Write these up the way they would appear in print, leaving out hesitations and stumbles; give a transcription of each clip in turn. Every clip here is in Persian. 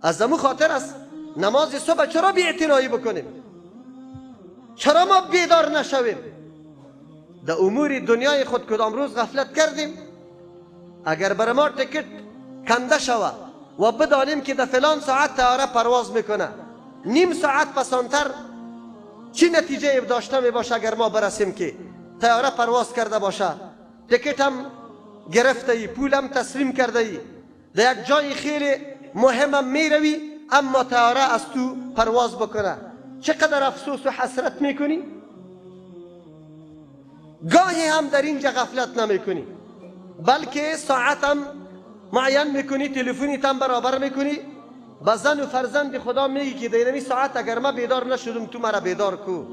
از امو خاطر است نماز صبح چرا بی اعتنایی بکنیم؟ چرا ما بیدار نشویم؟ در امور دنیای خود کدام روز غفلت کردیم؟ اگر بر ما تکت کنده شوه و بدانیم که در فلان ساعت طیاره پرواز میکنه، نیم ساعت پسانتر چی نتیجه داشته می باشه اگر ما برسیم که طیاره پرواز کرده باشه، تکت هم گرفته ای، پولم تسلیم کرده ای، در یک جای خیلی مهمم میروی، اما طیاره از تو پرواز بکنه، چقدر افسوس و حسرت میکنی؟ گاهی هم در اینجا غفلت نمیکنی، بلکه ساعتم معین میکنی، تلفنی تم برابر میکنی، با زن و فرزند خدا میگی که در این ساعت اگر ما بیدار نشدم تو مرا بیدار کو.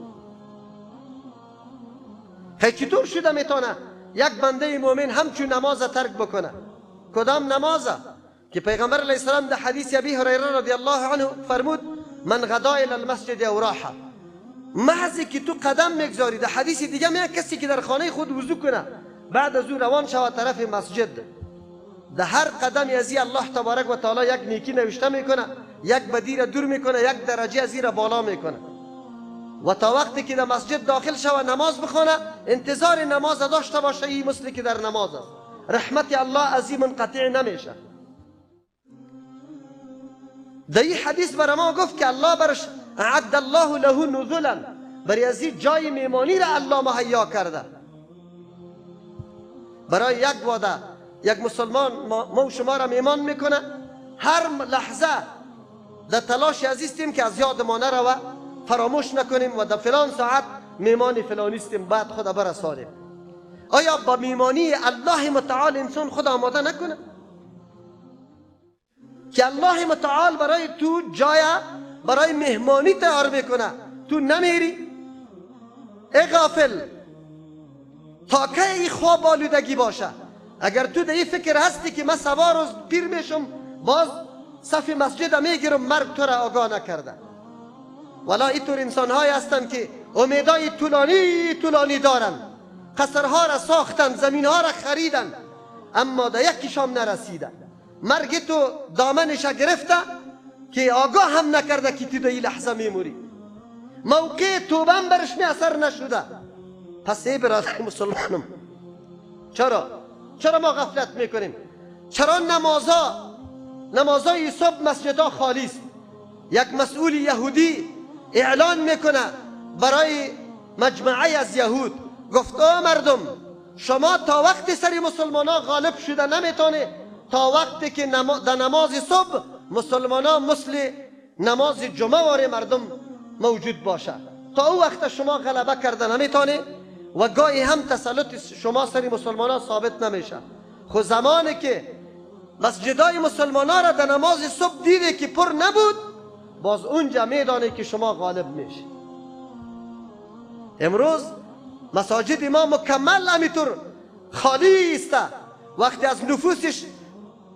هی چطور شده میتونه یک بنده مؤمن همچون نماز ترک بکنه؟ کدام نماز؟ که پیغمبر علیه السلام در حدیث ابی هریره رضی الله عنه فرمود من غدا الی المسجد او راح. محضی که تو قدم میگذاری، در حدیث دیگه میگه کسی که در خانه خود وضو کنه بعد از او روان شود طرف مسجد، در هر قدم ازی الله تبارک و تعالی یک نیکی نوشته میکنه، یک بدی را دور میکنه، یک درجه ازی را بالا میکنه. و تا وقتی که در مسجد داخل شود نماز بخونه، انتظار نماز داشته باشه، این مثل که در نماز است، رحمت الله ازی منقطع نمیشه. در این حدیث برای ما گفت که الله برش اعد الله له نزلا، برای ازی جای میمانی را الله مهیا کرده. برای یک واده یک مسلمان ما و شما را میمان میکنه، هر لحظه در تلاش عزیزتیم که از یاد ما نروه، فراموش نکنیم و در فلان ساعت میمان فلانیستیم، بعد خدا برسانیم. آیا با میمانی الله متعال انسان خود آماده نکنه که الله متعال برای تو جای برای مهمانی تیار میکنه، تو نمیری؟ ای غافل، تا که ای خواب آلودگی باشه؟ اگر تو در این فکر هستی که من سبا روز پیر میشم باز صف مسجد میگیرم، مرگ تو را آگاه نکرده. ولا اینطور انسان های هستند که امیدای طولانی طولانی دارن، قصرها را ساختن، زمین ها را خریدن، اما در یکی شام نرسیده. مرگ تو دامنش گرفته که آگاه هم نکرده که تو در این لحظه میموری. موقع توبه هم برش می اثر نشده. پس ای برادر مسلمانم، چرا ما غفلت میکنیم؟ چرا نمازای صبح مسجدها خالی است؟ یک مسئول یهودی اعلان میکنه برای مجمعه از یهود، گفت او مردم، شما تا وقت سری مسلمان ها غالب شده نمیتونه، تا وقتی که در نماز صبح مسلمان ها مثل نماز جمعه واره مردم موجود باشه، تا او وقت شما غلبه کرده نمیتونه و گاهی هم تسلط شما سری مسلمان ها ثابت نمیشه. خو زمانی که مسجدای مسلمان ها را در نماز صبح دیده که پر نبود، باز اونجا میدانه که شما غالب میشه. امروز مساجد ما مکمل همینطور خالی است. وقتی از نفوسش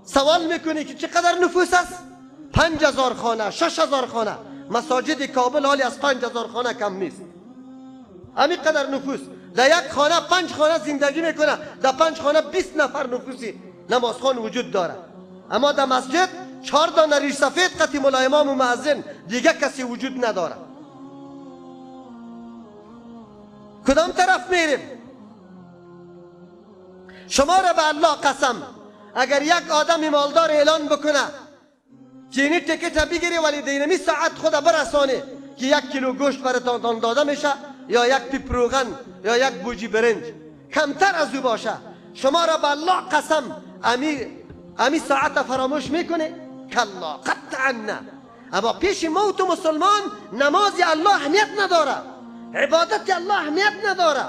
سوال میکنی که چقدر نفوس است، 5000 خانه، 6000 خانه. مساجد کابل حالی از 5000 خانه کم نیست. همین قدر نفوس در یک خانه 5 خانه زندگی میکنه، در 5 خانه 20 نفر نفوسی نمازخوان وجود داره. اما در مسجد 4 دانه ریش سفید قطی ملا امام و مؤذن، دیگه کسی وجود نداره. کدام طرف میریم؟ شما را به الله قسم، اگر یک آدم مالدار اعلان بکنه که اینی تکت بگیری ولی دینمی ساعت خود برسانه که 1 کیلو گوشت براتان داده میشه، یا 1 پیپ روغن، یا 1 بوجی برنج، کمتر از او باشه، شما را به الله قسم امی ساعت فراموش میکنه؟ کلا، قطعا نه. اما پیش موت مسلمان نماز الله اهمیت نداره، عبادت الله اهمیت نداره،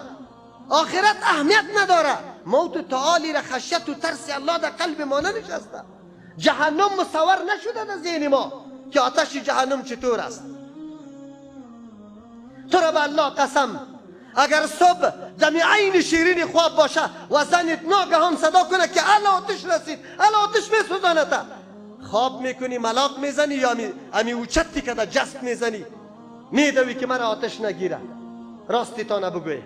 آخرت اهمیت نداره. موت تعالی را خشیت و ترس الله در قلب ما ننشسته. جهنم مصور نشده در ذهن ما که آتش جهنم چطور است. تو را به الله قسم، اگر صبح دم عین شیرین خواب باشه و زنت ناگهان صدا کنه که الا آتش رسید، الا آتش میسوزانته، خواب میکنی، ملاق میزنی، یا امی اوچتی که در جست میزنی، میدوی که مرا آتش نگیره. راستی تا نبگوی.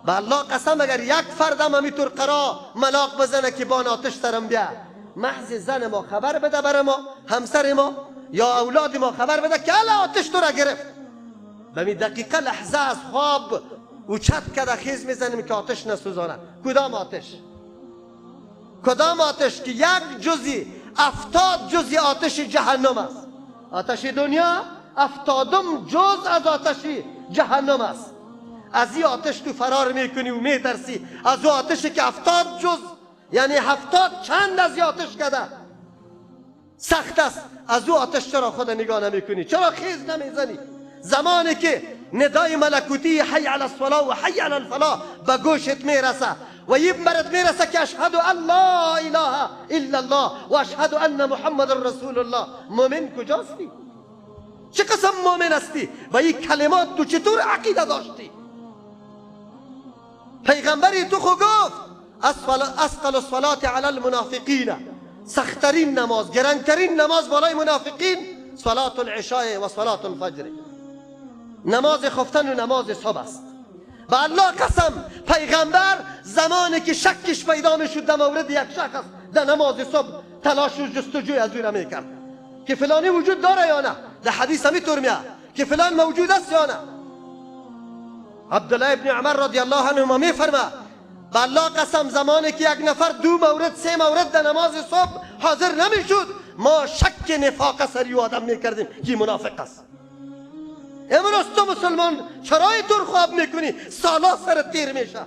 به الله قسم اگر یک فردم همیطور قرا ملاق بزنه که بان آتش سرم بیا، محض زن ما خبر بده بر ما، همسر ما یا اولاد ما خبر بده که الا آتش تو را گرفت. به می دقیقه لحظه از خواب اوچت کده خیز میزنیم که آتش نسوزانه. کدام آتش؟ کدام آتش که یک جزی 70 جزی آتش جهنم است. آتش دنیا 70 جز از آتش جهنم است. از این آتش تو فرار میکنی و میترسی، از او آتشی که 70 جز یعنی 70 چند از این آتش کده سخت است، از او آتش چرا خود نگاه نمیکنی؟ چرا خیز نمیزنی؟ زمانی که ندای ملکوتی حی علی الصلاة و حی علی الفلاح به گوشت میرسه و یه مرد میرسه که اشهد ان لا اله الا الله و اشهد ان محمد رسول الله، مؤمن کجاستی؟ چه قسم مؤمن هستی؟ و این کلمات تو چطور عقیده داشتی؟ پیغمبری تو خو گفت اثقل الصلاة علی المنافقین، سختترین نماز، گرانترین نماز بالای منافقین صلاة العشاء و صلاة الفجر، نماز خفتن و نماز صبح است. به الله قسم پیغمبر زمانی که شکش پیدا میشد در مورد یک شخص در نماز صبح تلاش و جستجوی از او را میکرد که فلانی وجود داره یا نه. در حدیث همینطور میاد که فلان موجود است یا نه. عبدالله ابن عمر رضی الله عنهما میفرما به الله قسم زمانی که یک نفر 2 مورد 3 مورد در نماز صبح حاضر نمیشد، ما شک نفاق سر او آدم میکردیم که منافق است. امروز تو مسلمان چرا اینطور خواب میکنی؟ سالا سر تیر میشه.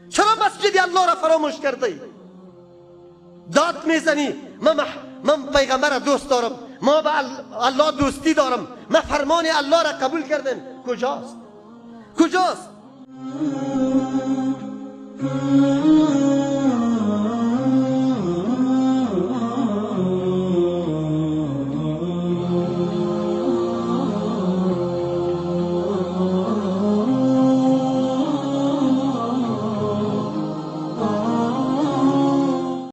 چرا مسجد الله را فراموش کرده ای؟ داد میزنی من پیغمبر را دوست دارم، ما به الله دوستی دارم، من فرمان الله را قبول کردم. کجاست؟ کجاست؟